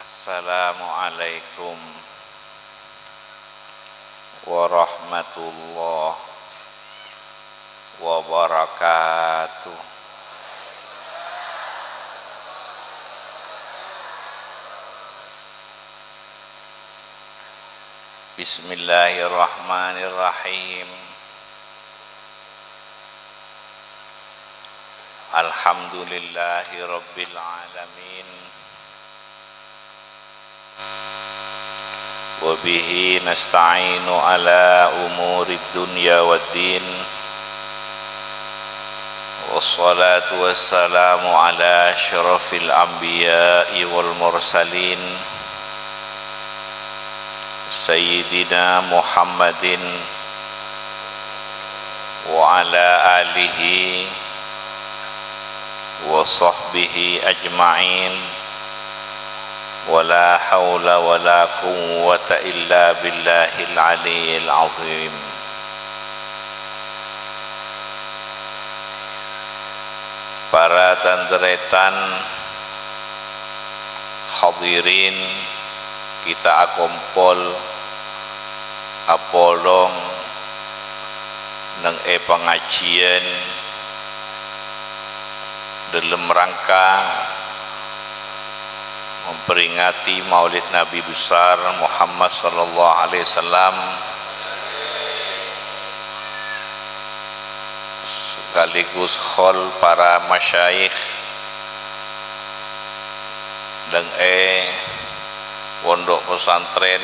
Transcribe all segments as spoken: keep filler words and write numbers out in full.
Assalamualaikum warahmatullahi wabarakatuh. Bismillahirrahmanirrahim. Alhamdulillahi rabbil alamin. Wa bihi nasta'inu ala umurid dunya wad din. Wassalatu wassalamu ala asyrafil anbiya'i wal mursalin, Sayyidina Muhammadin wa ala alihi wa sahbihi ajma'in. Wa la haula wa la quwwata illa billahil aliyyil azim. Para tan-tarètan, hadirin, kita akompol apolong neng è pangajiyân dâlem rangka memperingati Maulid Nabi Besar Muhammad sallallahu alaihi wasallam, sekaligus haul para masyayikh neng è Pondok Pesantren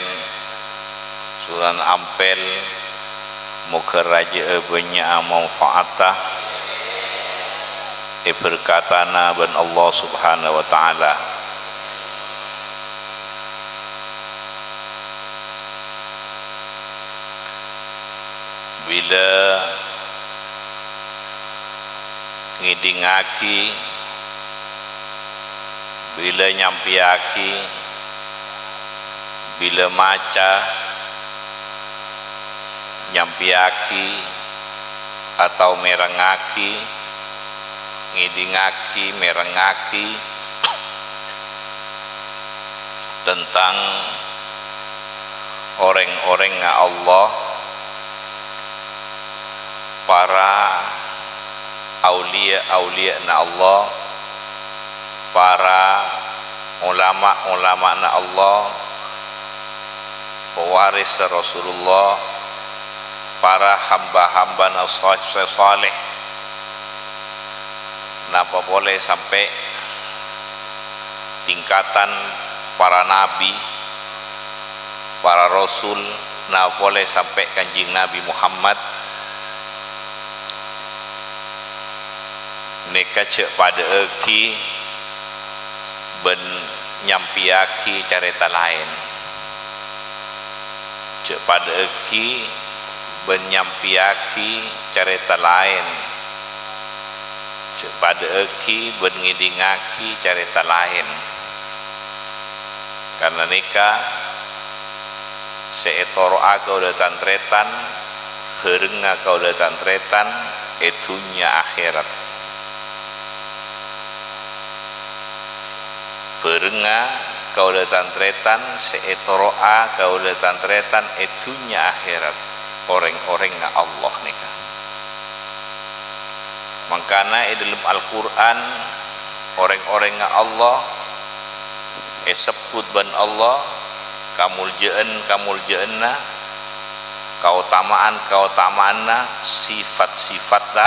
Sunan Ampel, moghâ rajâ'â bânnya'a manfaatta èberkatana bân Allah Subhanahu wa Ta'ala. Bilâ ngèdingngaghi, bilâ nyampèyaghi, bilâ maca, nyampèyaghi, atau mèrengngaghi, ngèdingngaghi, mèrengngaghi tentang orèng-orèngnga Allah, para auliya-auliya'na Allah, para olama-olama'na Allah, pewaris Rasulullah, para hamba-hambana sha-, sè saleh, napa polè sampè' tingkatan para nabi, para rasul, napa polè sampè' Kanjeng Nabi Muhammad, nèka jhâ' padâ'aghi bân nyampèyaghi carèta laèn. Jhâ' padâ'aghi bân nyampèyaghi carèta laèn. Jhâ' padâ'aghi bân ngèdingngaghi carèta laèn. Karna nèka sè ètoro'a kaulâ tan-tarètan, bhârengnga kaulâ tan-tarètan è dhunnya akhèrat. Bhârengnga kaulâ tan-tarètan sè ètoro'a kaulâ tan-tarètan è dhunnya akhèrat, orèng-orèngnga Allah nèka. Mangkana è dhâlem Al-Qur'an, orèng-orèngnga Allah èsebbhut bân Allah, kamoljâ'ân-kamoljâ'ânna, kaotama'an-kaotama'anna, sifat-sifatna,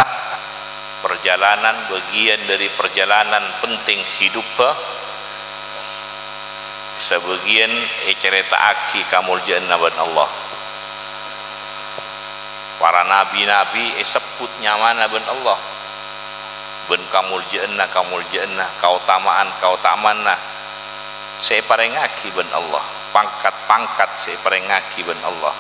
parjhâlânan bâgiyân dâri parjhâlânan penting hidup, sabâgiyân ècarèta'aghi kamoljâ'ânna bân Allah. Para nabi-nabi èsebbhut nyamana bân Allah, bân kamoljâ'ânna-kamoljâ'ânna, kaotama'an-kaotama'anna sè èparèngngaghi bân Allah, pangkat-pangkat sè èparèngngaghi bân Allah,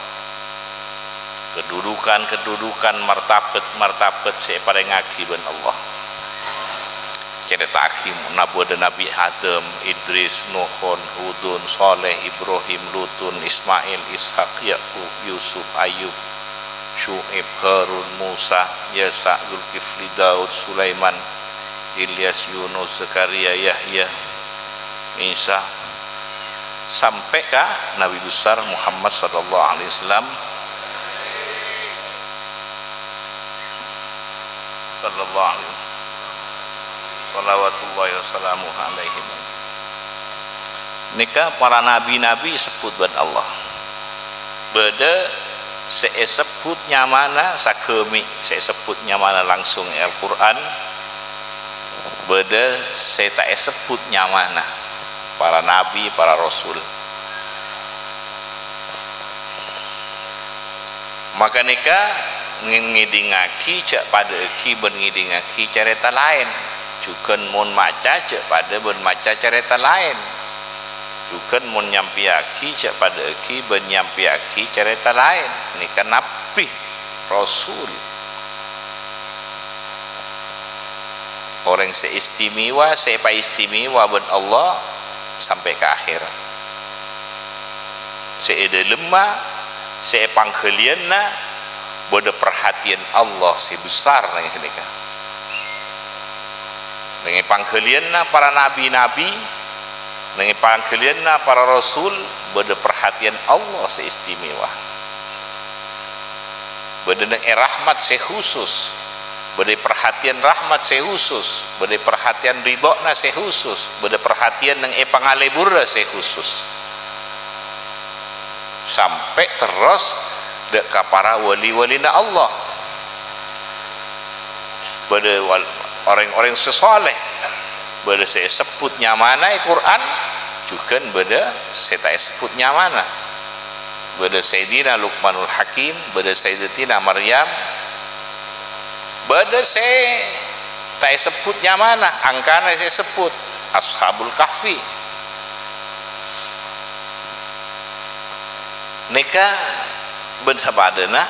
kedudukan-kedudukan, martabat-martabat sè èparèngngaghi bân Allah. Carèta'aghi nabâdâ Nabi Adam, Idris, Nuhun, Hudun, Saleh, Ibrahim, Lutun, Ismail, Ishak, Yakub, Yusuf, Ayub, Syu'aib, Harun, Musa, Yasa, Zulkifli, Daud, Sulaiman, Ilyas, Yunus, Zakaria, Yahya, Isa, sampè' ka Nabi Besar Muhammad sallallahu alaihi wasallam. Sallallahu alaihi, shalawatullahi wasalamuhu alaihi. Nèka para nabi-nabi èsebbhut bân Allah. Bâdâ sè èsebbhut nyamana saghâmè', sè èsebbhut nyamana langsung è Al-Qur'an. Bâdâ sè ta' èsebbhut nyamana, para nabi, para rasul. Maka nèka ngè-, ngèdingngaghi, jhâ' padâ'aghi bân ngèdingngaghi carèta laèn. Jhughân mon maca, jhâ' padâ bân maca carèta laèn. Jhughân mon nyampèyaghi, jhâ' padâ'aghi bân nyampèyaghi carèta laèn. Nèka nabbhi, rasul. Orèng sè istimewa, sè èpaistimewaa bân Allah sampè' ka akhèrat. Sè è dhâlemma, sè è pangghâliyânna bâdâ parhatèyan Allah sè besar neng ghânèka. Neng è pangghâliyânna para nabi-nabi, neng è pangghâliyânna para rasul, bâdâ parhatèyan Allah sè istimewa. Bâdâ neng è rahmat sè khusus, bâdâ parhatèyan rahmat sè khusus, bâdâ parhatèyan ridhâna sè khusus, bâdâ parhatèyan neng è pangalèburrâ sè khusus. Sampè' terros dâ' ka para wali-walina Allah. Bâdâ wal-, orèng-orèng sè saleh, bâdâ sè èsebbhut nyamana è Qur'an, jhughân bâdâ sè ta' èsebbhut nyamana. Bâdâ Sayyidina Luqmanul Hakim, bâdâ Sayyidatina Maryam, bâdâ sè ta' èsebbhut nyamana, angkana sè èsebbhut, Ashabul Kahfi. Nèka bân sapadâna,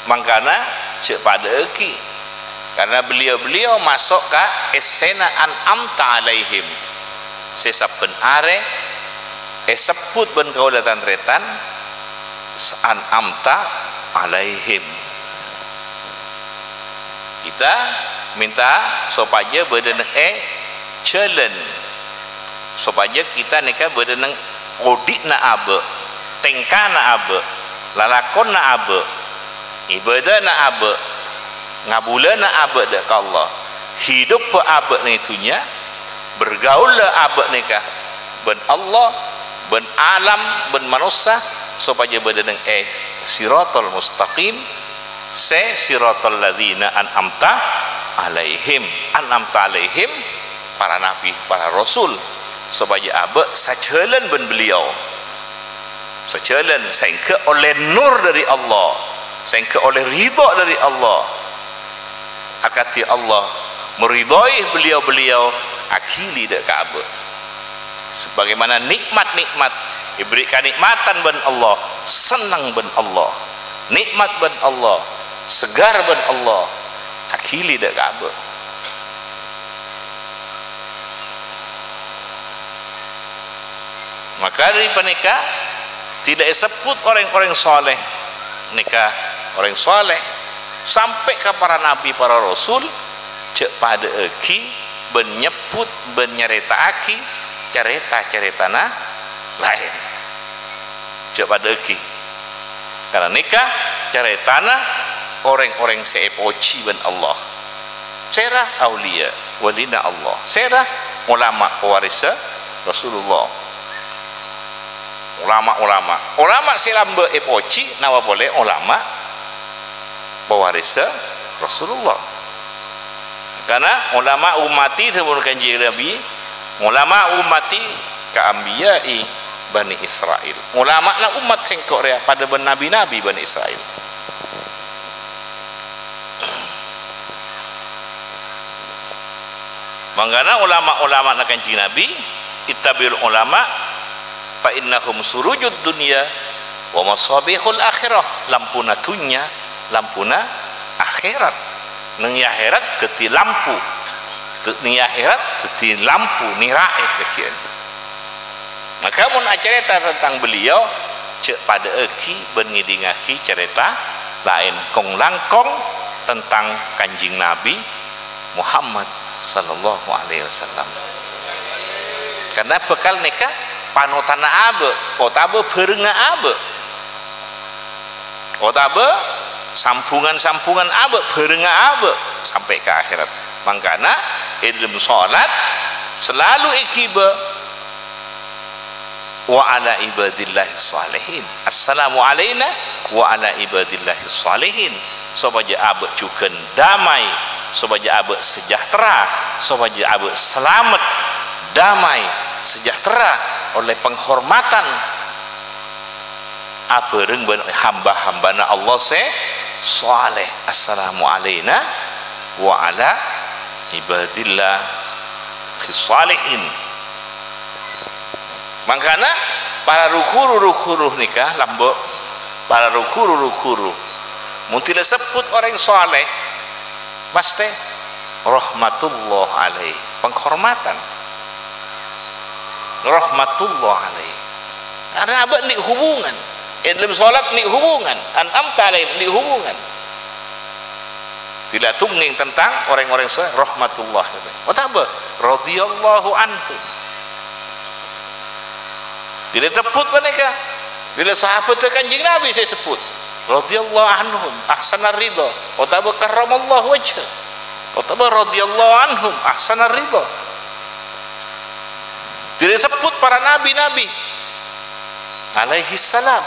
mangkana jhâ' padâ'aghi, karna beliau-beliau maso' ka essèna an'amta alaihim, sè sabbhân arè èsebbhut bân kaulâ tan-tarètan, an'amta alaihim. Kita minta sopajâ bâdâ neng è jhâlân, sopajâ kita nèka bâdâ neng odi'na abâ', tèngkana abâ', lalakonna abâ', ibâdâna abâ', ngabulâna abâ' dâ' ka Allah, hidup abâ' neng è dhunnya, bergaul abâ' nèka bân Allah, bân alam, bân manossa, sopajâ bâdâ neng è siratal mustaqim, sè siratal ladzina an'amta alaihim. An'amta alaihim, para nabi, para rasul, sopajâ abâ' sajhâlân bân beliau. Sajhâlân, saèngghâ ollè nur dâri Allah, saèngghâ ollè ridho dâri Allah. Akadhi Allah meridhoi beliau-beliau aghili dâ' ka abâ'. Sebagaimana nikmat-nikmat, èberri' kanikmatan bân Allah, senneng bân Allah, nikmat bân Allah, segar bân Allah, aghili dâ' ka abâ'. Maka dâri panèka, tidak èsebbhut orèng-orèng saleh. Nèka orèng saleh, sampè' ka para nabi, para rasul, jhâ' padâ'aghi bân nyebbhut bân nyarèta'aghi carèta-carètana laèn. Jhâ' padâ'aghi. Karna nèka carètana orèng-orèng sè èpojhi bân Allah. Sèra auliya, walina Allah. Sèra ulama pawarissa Rasulullah. Ulama-ulama. Ulama sè lambâ' èpojhi, napa polè ulama pawarissa Rasulullah. Karna ulama ummati, dhâbuna Kanjeng Nabi, ulama ummati ka anbiya'i Bani Israil. Ulama'na ummat sèngko' rèya padâ bân nabi-nabi Bani Israil. Mangkana ulama-ulama'na Kanjeng Nabi, "Ittabi'ul ulama fa innahum surujud dunya wa masabihul akhirah." Lampuna dhunnya, lampuna akhèrat. Neng è akhèrat dhâddhi lampu. Neng è akhèrat dhâddhi lampu, nèra'è bâgiyân. Maka mon acarèta tentang beliau, jhâ' padâ'aghi bân ngèdingngaghi carèta laèn kong-langkong tentang Kanjeng Nabi Muhammad sallallahu alaihi wasallam. Karna bhâkal nèka panotanna abâ', otabâ bhârengnga abâ', otabâ sambhungan-sambhungan abâ', bhârengnga abâ', sampè' ka akhèrat. Mangkana, è dhâlem shalat, salalu èghibâ, "Wa ala ibadillahis shalihin. Assalamu alaina wa ala ibadillahis shalihin." Sopajâ abâ' jhughân damai, sopajâ abâ' sejahtera, sopajâ abâ' salamet, damai, sejahtera, ollè panghormadhân abhâreng bân hamba-hambâna Allah sè shaleh. "Assalamu alaina wa ala ibadillahis shalihin." Mangkana, para ru-ghuru, ru-ghuru nèka lambâ', para ru-ghuru, ru-ghuru, mon dhilâ sebbhut orèng shaleh, mastè rahmatullah alaih, panghormadhân. Rahmatullah alaih. Karna abâ' andi' hubungan. È dhâlem shalat andi' hubungan. An'amta alaihim andi' hubungan. Dhilâ tongngèng tentang orèng-orèng shaleh, rahmatullah. Otabâ, radhiyallahu anhu. Dhilâ sebbhut panèka. Dhilâ sahabat Kanjeng Nabi sè sebbhut. Radhiyallahu anhum, ahsanar ridha. Otabâ karramallahu wajha. Otabâ radhiyallahu anhum, ahsanar ridha. Dhilâ sebbhut para nabi-nabi. Alaihissalam.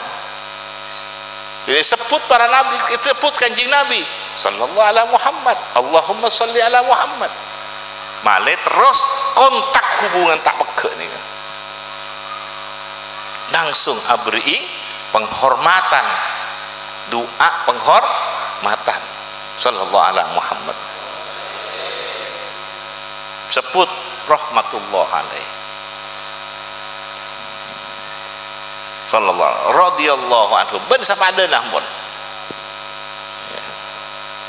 Dhilâ sebbhut para nabi, sebbhut Kanjeng Nabi, "Sallallahu ala Muhammad, Allahumma shalli ala Muhammad." Malè terros kontak hubungan ta' pegghâ' nèka. Langsung aberri'i penghormatan, du'a penghormatan. "Sallallahu ala Muhammad." Sebbhut rahmatullah alaih. Sallallahu, radhiyallahu anhu. Bân sapadâna, ampon.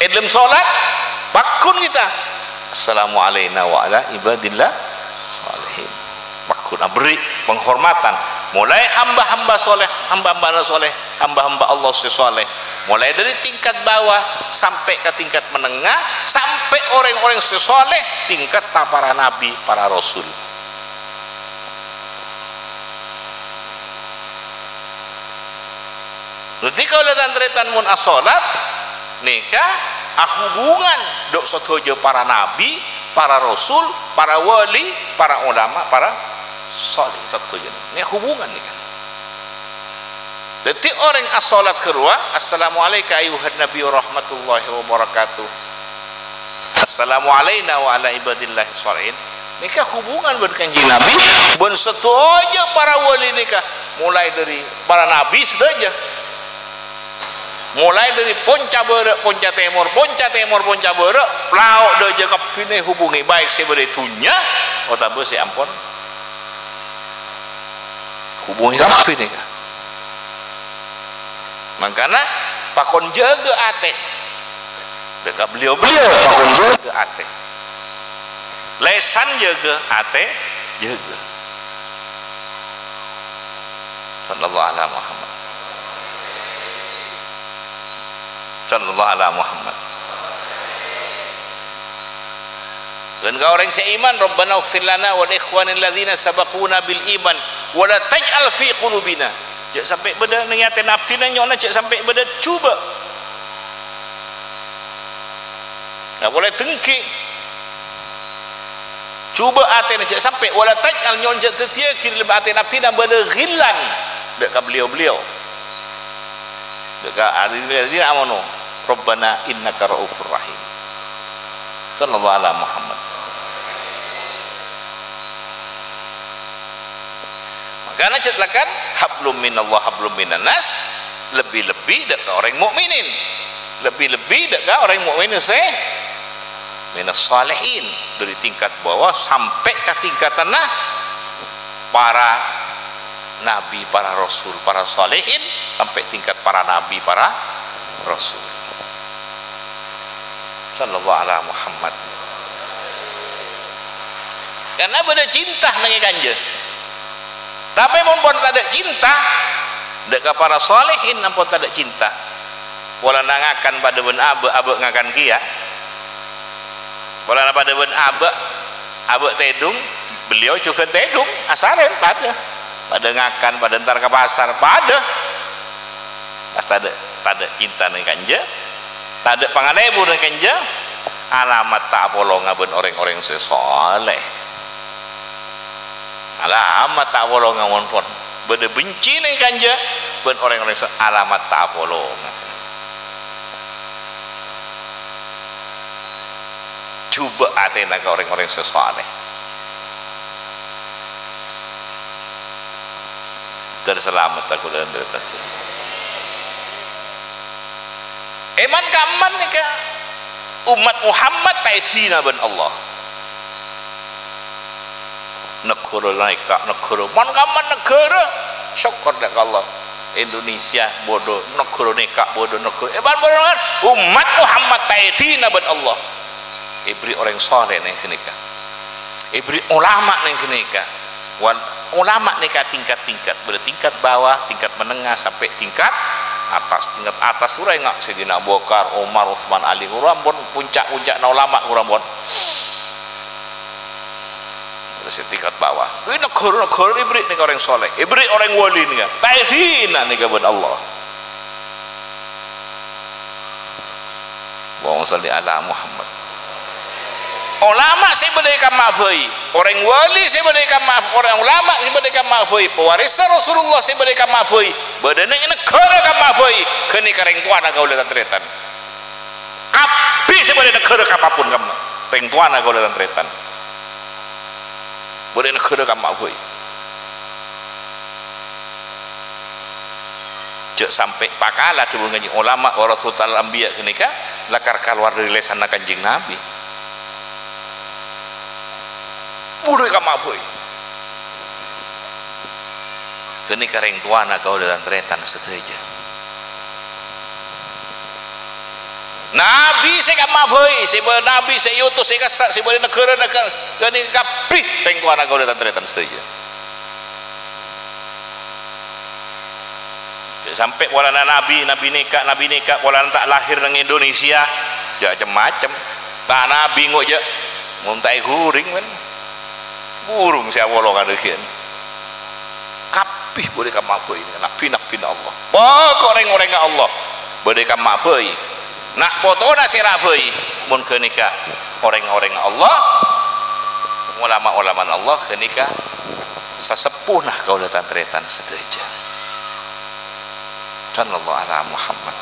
È dhâlem shalat, pagghun kita. "Assalamu alaina wa ala ibadillah shalihin." Pagghun aberri' penghormatan. Molaè hamba-hamba shaleh, hamba-hambâna shaleh, hamba-hamba Allah sè shaleh. Molaè dhâri tingkat bâbâ sampè' ka tingkat menengah, sampè' orèng-orèng sè shaleh, tingkatta para nabi, para rasul. Dhâddhi, kaulâ tan-tarètan mon asholat, nèka ahubungan dâ' sadhâjâ para nabi, para rasul, para wali, para ulama, para shaleh sadhâjâna. Nèka hubungan nèka. Dhâddhi, orèng asholat ghârowa, "Assalamu alaika ayyuhan nabiyyu rahmatullahi wa barakatuh." "Assalamu alaina wa ala ibadillahi shalihin." Nèka hubungan bân Kanjeng Nabi, bân sadhâjâ para wali nèka, molaè dhâri para nabi sadhâjâ. Molaè dhâri ponca bârâ', ponca tèmor, ponca tèmor, ponca bârâ', lao' dhâjâ kabbhi nè hubungè, baik sè bâdâ è dhunnya otabâ sè ampon. Hubungè kabbhi nèka. Mangkana, pakon jâgâ atè. Dâ' ka beliau-beliau pakon jâgâ atè. Lèsan jâgâ, atè jâgâ. Sallallahu ala Muhammad. Sallallahu ala Muhammad. Bân ka orèng sè iman, "Rabbana ighfir lana wa li ikhwanil ladzina sabaquna bil iman, wa la taj'al fi qulubina." Jhâ' sampè' bâdâ neng è atèna abdhina nyo'ona jhâ' sampè' bâdâ jhubâ'. Ngghi polè dengghi. Jhubâ' atèna jhâ' sampè', "Wa la taj'al," nyo'on jhâ' dhâddhiyâghi dhâlem atèna abdhina bâdâ ghillan dâ' ka beliau-beliau. Dâ' ka, arè, arè, amono, "Rabbana innaka raufur rahim." Sallallahu ala Muhammad. Mangkana jhât lakan, "Hablum minallah, hablum minannas," lebbi-lebbi dâ' ka orèng mukminin. Lebbi-lebbi dâ' ka orèng mukmin sè minas shalihin, dhâri tingkat bâbâ sampè' ka tingkatanna para nabi, para rasul, para shalihin, sampè' tingkat para nabi, para rasul. Sallallahu ala Muhammad. Karna bâdâ cinta neng è kanjâ. Tapè mon pon tadâ' cinta, dâ' ka para shalihin ampon tadâ' cinta. Polana ngakan padâ bân abâ', abâ' ngakan kèya. Polana padâ bân abâ', abâ' tèdung, beliau jhughân tèdung, asarèn padâ. Padâ ngakan, padâ entar ka pasar, padâ. Pas tadâ', tadâ' cinta neng kanja, tadâ' pangalèbur neng kanja, alamat ta' apolonga bân orèng-orèng sè saleh. Alamat ta' apolonga mon pon. Bâdâ benci neng kanja bân orèng-orèng sè alamat ta' apolonga. Jhubâ' atèna ka orèng-orèng sè saleh. Dâri salamet aku dan dâri tadi. Èman-ka'emman nèka, ommat Muhammad ta' èdina bân Allah. Naghârâ nèka, naghârâ, man-, ka'emman naghârâ, sokkor dâ' ka Allah. Indonesia bâdâ, naghârâ nèka bâdâ, naghârâ, eh, man-, man-, ommat Muhammad ta' èdina bân Allah. Èbri' orèng saleh neng ghânèka. Èbri' ulama neng ghânèka. Wal-, ulama nèka tingkat-tingkat, bâdâ tingkat bawah, tingkat menengah, sampè' tingkat atas. Tingkat atas ghuru enga' Sayyidina Abu Bakar, Umar, Utsman, Ali, ghuru ampon puncak-puncakna ulama ghuru ampon. Terros sè tingkat bawah. Kuwi naghârâ-naghârâ èbri' nèka orèng saleh, èbri' orèng wali nèka. Ta' èdina nèka bân Allah. Allahumma shalli ala Muhammad. Ulama sè bâdâ è kamma bhâi, orèng wali sè bâdâ è kamma, orèng ulama sè bâdâ è kamma bhâi, pewarissa Rasulullah sè bâdâ è kamma bhâi, bâdâ neng naghârâ kamma bhâi, ghânèka rèng towana kaulâ tan-tarètan. Kabbhi sè bâdâ è naghârâ kamma pon kamma, rèng towana kaulâ tan-tarètan. Bâdâ è naghârâ kamma bhâi. Jhâ' sampè' pakala dhâbuna Kanjeng ulama, warasatul anbiya ghânèka lakar kalowar dâri lèsanna Kanjeng Nabi. Buru kamma bhâi. Ghânèka rèng towana kaulâ tan-tarètan sadhâjâ. Nabi sè kamma bhâi, sè bâ-, nabi sè èotos, sè kassa', sè bâdâ è naghârâ-naghârâ, ghânèka kabbhi rèng towana kaulâ tan-tarètan sadhâjâ. Jhâ' sampè' polana nabi, nabi nèka, nabi nèka, polana ta' lahir neng Indonesia, jhâ' cem-macem. Ta' nabi ngo' jhâ', mon ta' èghuring, men. Burung sè apolonga dhâggi'ân. Kabbhi bâdâ è kamma bhâi, nabi-nabina Allah. Pokok rèng-orèngnga Allah bâdâ è kamma bhâi. Na' potona sèra bhâi, mon ghânèka orèng-orèngnga Allah, ulama-ulamana Allah ghânèka saseppona kaulâ tan-tarètan sadhâjâ. Sallallahu ala Muhammad.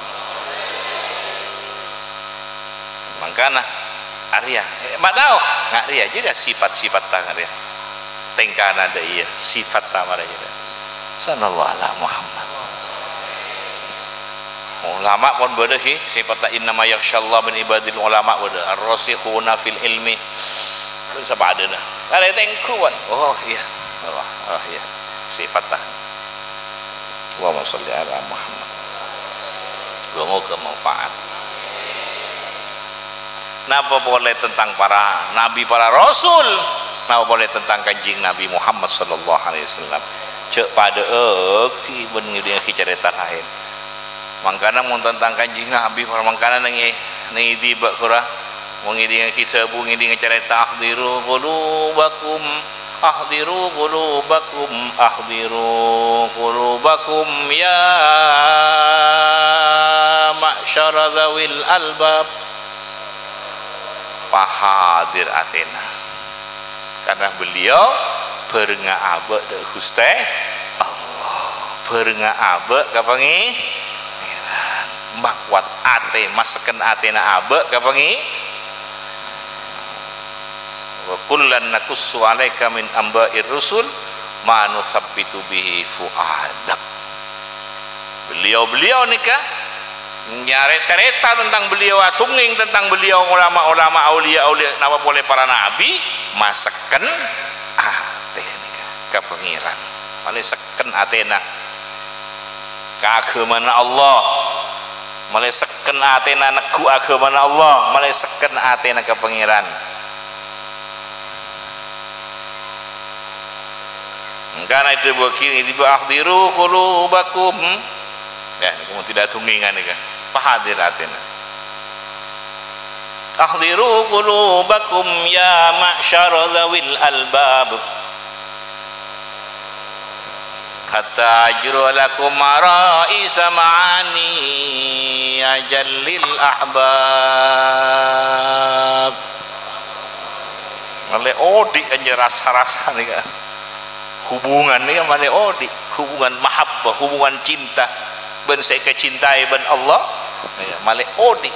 Mangkana, arèya, eh, ma' tao, nga' rèya, jârèya sifat-sifatta nga' rèya. Tèngkana dâ' iyâ, sifat tamara iyâ. Sallallahu ala Muhammad. Ulama pon bâdâ ghi, sifatta innama yakhsyallaha min ibadil ulama bâdâ. Ar-rasikhuna fil ilmi. Pon sapadâna. Arè tèngghu pon. Oh, iyâ. Oh, oh, iyâ. Sifatta. Allahumma shalli ala Muhammad. Moga-moga manfaat. Napa polè tentang para nabi, para rasul? Napa polè tentang Kanjeng Nabi Muhammad sallallahu alaihi wasallam? Jhâ' padâ'aghi bân ngèdingngaghi carèta laèn. Mangkana mon tentang Kanjeng Nabi, para mangkana neng-, neng-, ngèding bâ' ghuru, mon ngèdingngaghi dhâbu, ngèdingngaghi carèta, "Ahdiru qulubakum, ahdiru qulubakum, ahdiru qulubakum ya ma'syara dzawil albab." Pahadir atèna. Karena beliau bârengnga abâ' dâ' Ghustè Allah. Bârengnga abâ' ka Pangèran. Makowat atè, masekken atèna abâ' ka Pangè-, "Wa kullan naqussu 'alaika min amba'ir rusul ma nusabbitu bihi fu'adak." Beliau-beliau nèka nyarè-, carèta tentang beliau, adhungngèng tentang beliau, ulama-ulama, auliya-auliya, napa polè para nabi, masekken atè nèka ka Pangèran. Malè sekken atèna ka aghâmana Allah. Malè sekken atèna neggu' aghâmana Allah, malè sekken atèna ka Pangèran. Mangkana èdhâbuwâghi nèka, "Ahdiru qulubakum." Ya, nèka mon tidak adhungngèngan nèka. Pahadir atèna. "Ahdiru qulubakum ya ma'syara dzawil albab." Hatta ajra lakum mara'isa ma'ani ajallil ahbab. Malè odi' anjâ' rasa-rasa nèka. Hubungan nèka malè odi', hubungan mahabbah, hubungan cinta bân sè èkacintaè bân Allah, ya, malè odi'.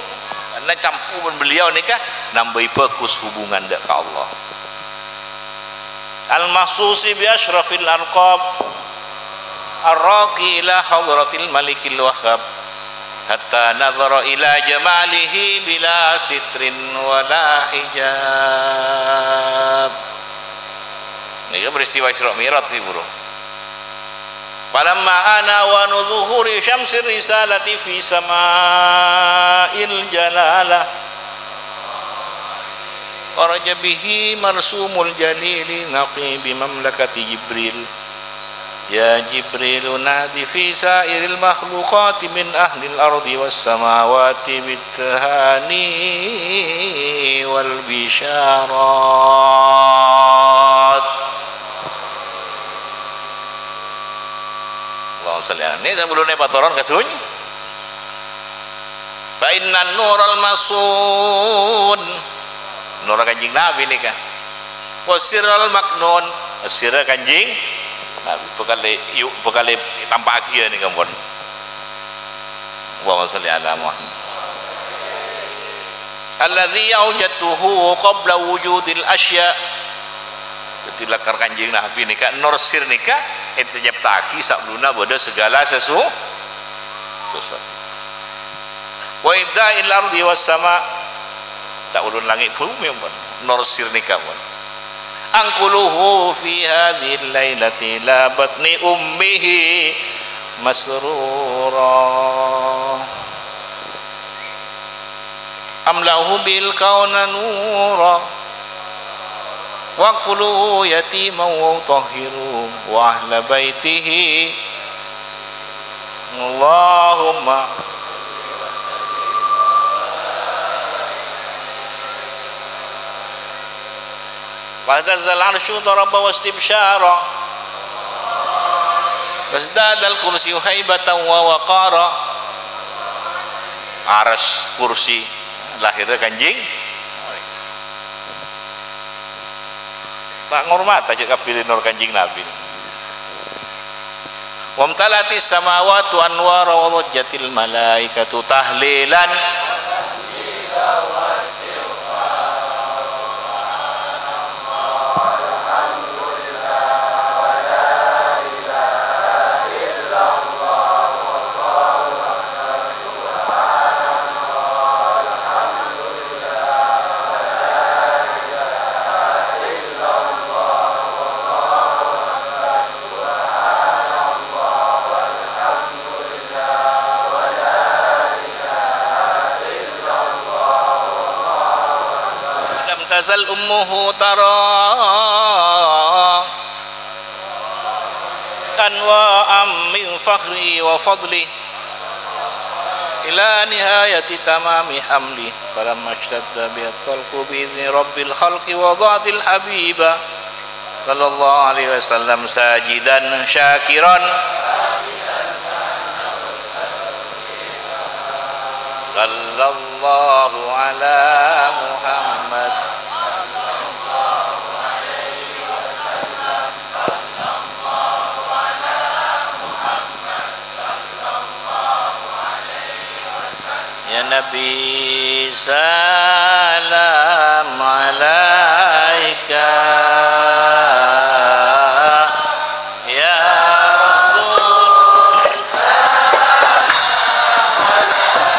Karna campur bân beliau nèka nambâi bhâghus hubungan dâ' ka Allah. Al-makhsusi bi asyrafil alqab, ar-raqi ila hadratil malikil wahhab, hatta nadhara ila jamalihi bila sitrin wala hijab. Nèka peristiwa Isra Mi'raj, Ibu. Falamma ana wa nuzuhuri syamsir risalati fi sama'il jalalah. Kharaja bihi marsumul jalili naqibi mamlakati Jibril. Ya Jibril, nadi fi sa'iril makhluqati min ahlil ardi was samawati bit tahani wal bisyarat. Allahumma shalli ala. Nèka sabellunna èpatoron ka dhunnya. Fa innan nural masun. Nur Kanjeng Nabi nèka. Wa sirral maknun. Sirra Kanjeng Nabi. Bhâkal è-, yu-, bhâkal ètampa'aghiyâ nèka, ampon. Allahumma shalli ala Muhammad. Alladzi awjadtuhu qabla wujudil asya'. Dhâddhi, lakar Kanjeng Nabi nèka, nur sir nèka ècipta'aghi sabellunna bâdâ saghâlâ sesu-, sesuatu. Wa ibda'il ardi was sama'. Taulun langngè' bhumè, ampon. Nur sir nèka, ampon. Anquluhu fi hadzihil lailati ila batni ummihi masrura. Amla'uhu bil kauna nura. Waghfuluhu yatiman wa tahhiru wa ahla baitihi. Allahumma. Wa tazzal arsyu daraba wastibsyara. Wazdadal kursyu haibatan wa waqara. Arsy, kursi, lahirra Kanjeng. Ta' ngormata jâ' kabbhi nur Kanjeng Nabi. Wamtala'atis samawatu anwara wa dhajjatil malaikatu tahlilan. Lam tazal ummuhu tara anwa'an min fakhrihi wa fadlihi ila nihayati tamami hamlihi. Falamma ishtadda bihi at-talqu bi idzni rabbil khalqi wada'atil habiba sallallahu alaihi wasallam sajidan syakiran. Sallallahu ala Muhammad. Ya Nabi, salam alaika. Ya Rasul, salam alaika.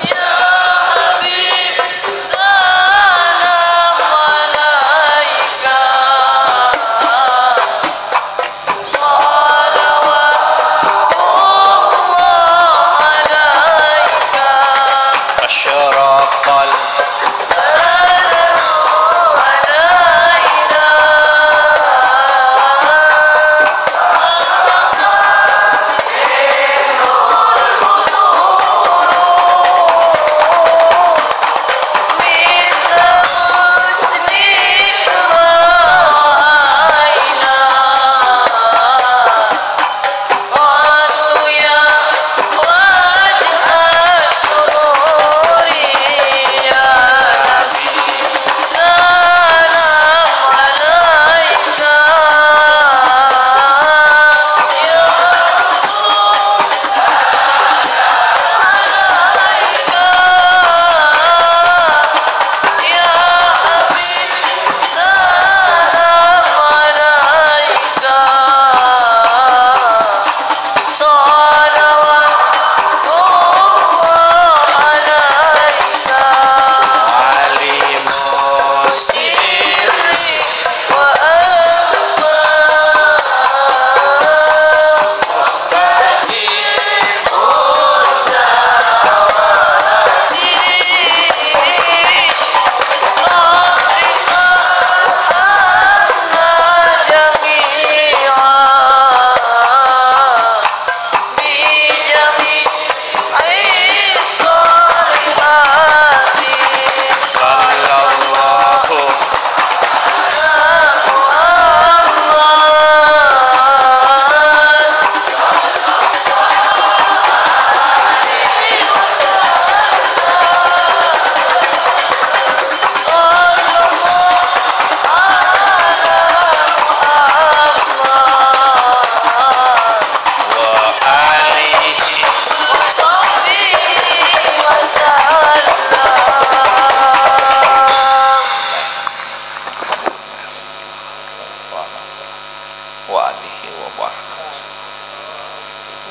Ya Habib, salam alaika. Shalawatullah alaika.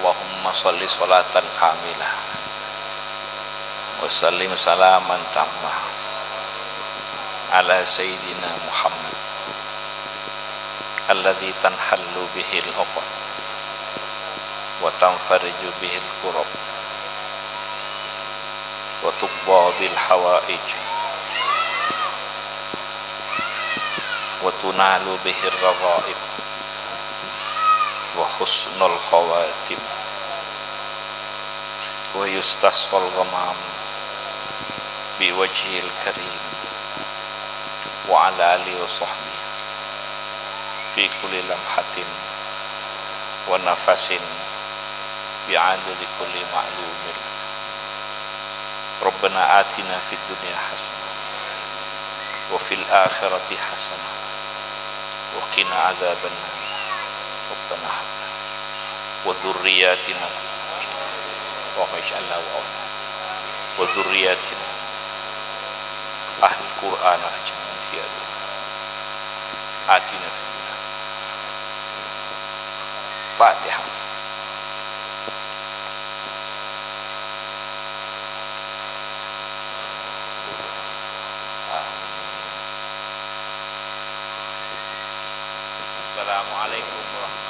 Allahumma shalli shalatan kamilah wa sallim salaman tammah ala sayyidina Muhammad alladzi tanhallu bihil uqad wa tanfariju bihil kurab wa tuqda bil hawaij wa tunalu bihir raghaib wa husnul khawatim wa yustasqal ghamam bi wajhil karim wa ala alihi wa sahbihi fi kulli lamhatin wa nafasin bi adadi kulli ma'lumin. Rabbana atina fid dunya hasanah wa fil akhirati hasanah wa qina adzabannar. Rabbana hab lana wa dzurriyyatina wa ij'alna wa wa dzurriyyatina ahlul Qur'an ajma'in fi atina fid dunya. Fatihah. Assalamualaikum warahmatullahi